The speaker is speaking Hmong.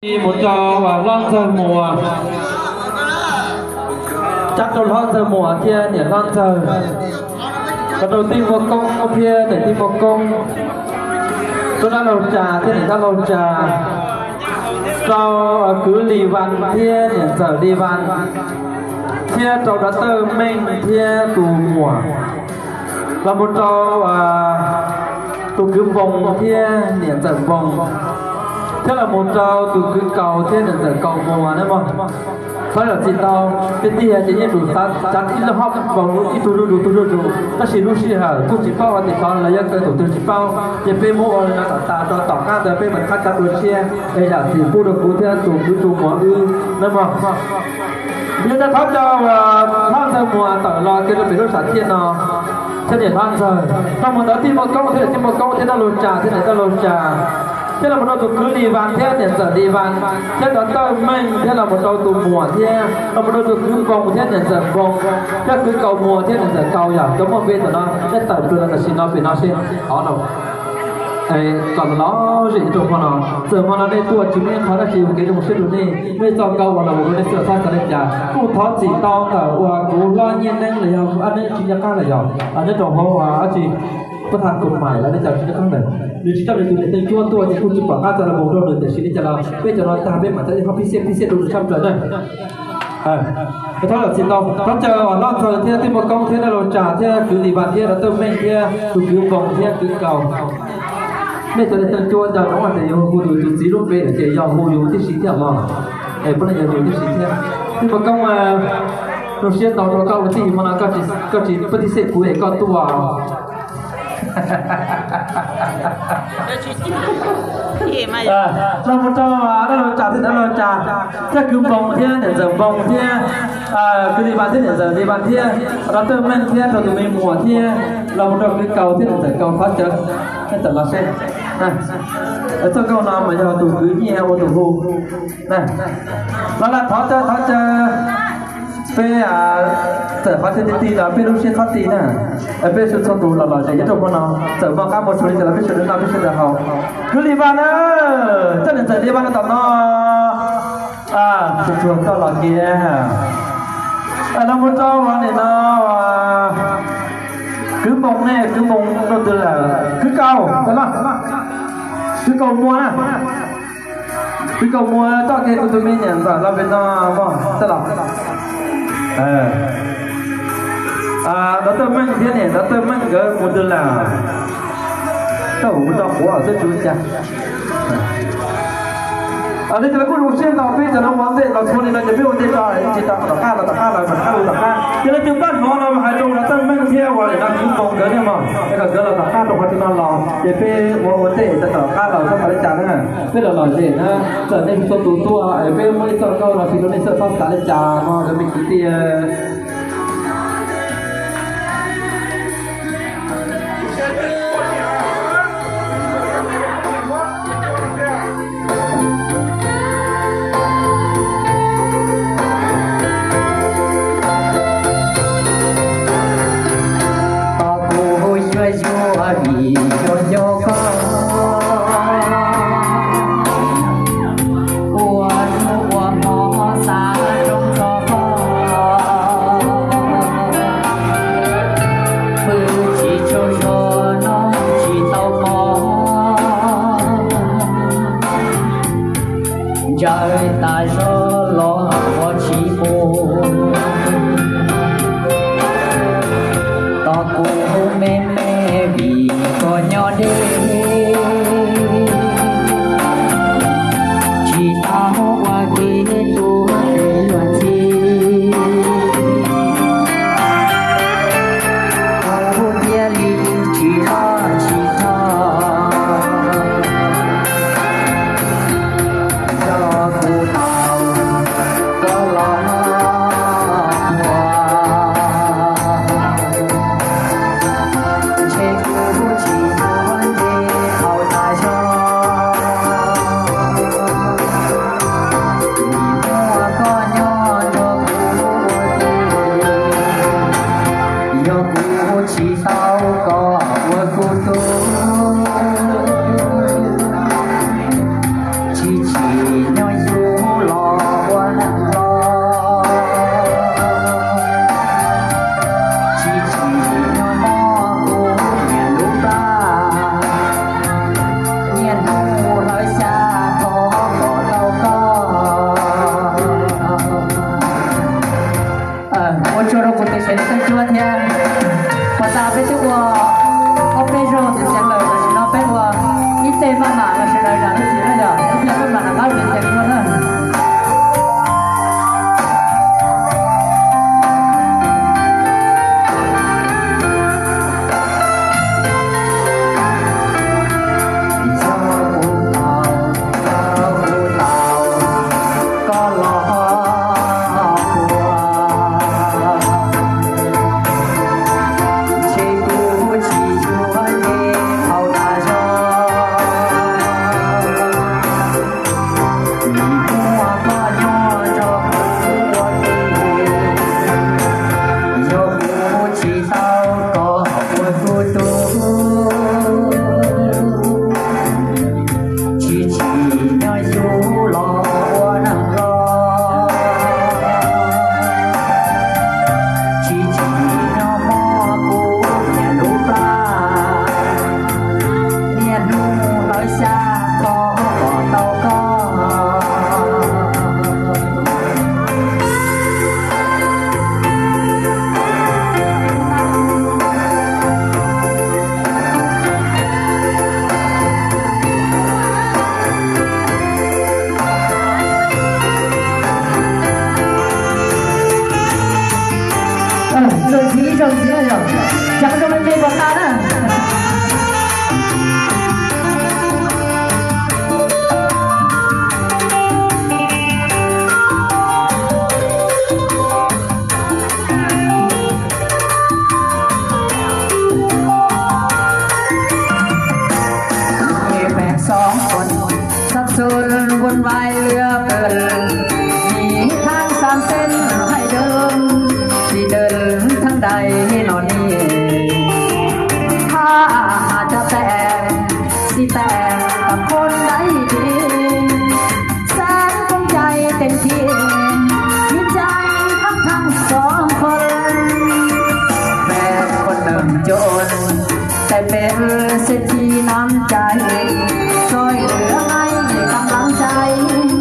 Mus rau hlob Ntxawg Muas, cab rau hlob Ntxawg Muas thiab niam hlob Ntxawg, los rau tij Muaj Koob thiab niam tij Muaj Koob, tub dab laug Tsa thiab niam dab laug Tsa, rau kwv Lis Vas thiab niam ntxawm Lis Vas, thiab rau dab Tawj Meej thiab tus muam, los mus rau tus kwv Npoo thiab niam ntxawm Npoo, thiab los mus rau tus kwv Kaus thiab niam ntxawm Kaus Muas na mog. Thov zam txim ntau, tiag tiag ces yeej tsum xav tsav ib lub hom vau ib tug zuj zus tug zuj zus, tab sis lub sij hawm kuj tsis paub hais tias xyov los yog kawg thaum twg tsis paub, ces peb muab ua li no kom tas rau tom qab ntawd peb mam qab tsav dua tshiab, es zam txim pub rau kuv thiab tus kwv tus muam wb na mog. Yog li ntawd thov caw hlob Ntxawg Muas tawm los kiag rau pem lub sam thiaj no, thiab niam hlob Ntxawg, los mus ntawd tij Muaj Koob thiab niam tij Muaj Koob thiab dab laug Tsa thiab niam dab laug Tsa, thiab los mus rau tus kwv Lis Vas thiab niam ntxawm Lis Vas, thiab dab Tawj Meej thiab los mus rau tus muam thiab los mus rau tus kwv Npoo thiab niam ntxawm Npoo, thiab kwv Kaus Muas thiab niam ntxawm Kaus, yog cov muaj npe ntawm no, nej tawm plaws los tam sim no pem no seb, thov no kom los zem rau hmo no. Txawm hmo no nej tuaj tsis muaj ib qho dab tsi ua kev zoo siab rau nej, nej txoj nkauj uas los mus rau nej xwb txhob xav li cas. Kuj thov txim ntau ntawm uas kuv hlob Nyiaj Neeb los yog Ab Neeb tsis nco qab los yog nyob rau hauv dab tsi, pab thaj Koos Maim los nej cov tsis nco qab ntawd, nws tsis coj nws tus niam Teej Cuab tuaj ces kuj tsis pom qab txog los mus rau nws, tiam sis li cas los peb cov no tag peb mam coj ib qho pib xiab pib xiab rau nws tshaj plaws na. Thov zam txim ntau, thov caw hlob Ntxawg thiab tij Muaj Koob thiab dab laug Tsa thiab kwv Lis Vas thiab dab Tawj Meej thiab tus kwv Npoo thiab kwv Kaus. Nej cov niam Teej Cuab nco ntsoov hais tias yus hu tus txiv lub npe lawm ces yog hu yus tib si thiab mog, es puav leej yog yus tib si thiab. Tij Muaj Koob, zoo siab ntau rau koj ua tij hmo no koj tsis pab tib xiab kuv es koj tuaj. Los mus rau dab laug Tsa thiab dab laug Tsa, thiab kwv Npoo thiab niam ntxawm Npoo thiab kwv Lis Vas thiab niam ntxawm Lis Vas thiab dab Tawj Meej thiab rau tus me muam thiab los mus rau kwv Kaus thiab niam ntxawm Kaus, thov caw nej tawm los seb. Txoj nkauj no mas yog tus kwv Nyiaj ua tus hu. Los lawm thov caw, thov caw peb txawm qhov chaw ti ti los peb lub siab txhob ti na. Peb sawv txhua tus los lom zem nyob rau hmo no, txawm muaj qab muaj tshuaj li cas los peb sawv daws noj peb sawv daws haus. Kwv Lis Vas na, coj niam ntxawm Lis Vas los tom no. Tsuag tsuag coj los kiag. Los mus rau nim no kwv Npoo ne, kwv Npoo rau twg lawm? Kwv Kaus, kwv Kaus Muas na. Kwv Kaus Muas coj kiag kuv tus me niam ntxawm los pem no mog, txawj los. Dab Tawj Meej thiab niam dab Tawj Meej nkawd mus twg lawm? Tau mus rau quav xwb tsis ua cas. Li cas los kuj zoo siab ntau, peb cov no ua ntej los txhua li no ces peb ua ntej tso, tsis tau tom qab los tom qab los tom qab los tom qab. Ces los tus pab hnov no mas hais rau dab Tawj Meej thiab uas nim no kwv Npoo nkawd ne mog, es kom nkawd los tom qab rau qhov chaw no los ces peb ua ua ntej tso, tom qab los txhob xav li cas na. Peb los lom zem na, txawm nej txhua tus tuaj es peb muaj ib txoj nkauj los sis rau nej txhob xav li cas no cov me kwv tij. Tos kuv xyuas xyuas vim xyuas xyuas koj, ua hnub ua hmo xav roos txog koj, pw tsis tsaug zog noj tsis tau mov, ntsawm tas zog los ua tsis mus. Tos kuv me me vim koj nyob deb, tsis tau ua kev tu luag ntxhi. Kuv thiaj li tsis loj tsis thov, yog kuv tau koj los ua, ntshe kuv tsis tau nce Quần sắp sôn buôn vai lưa cơn, đi tháng sang tên hai đơn, đi đơn tháng đài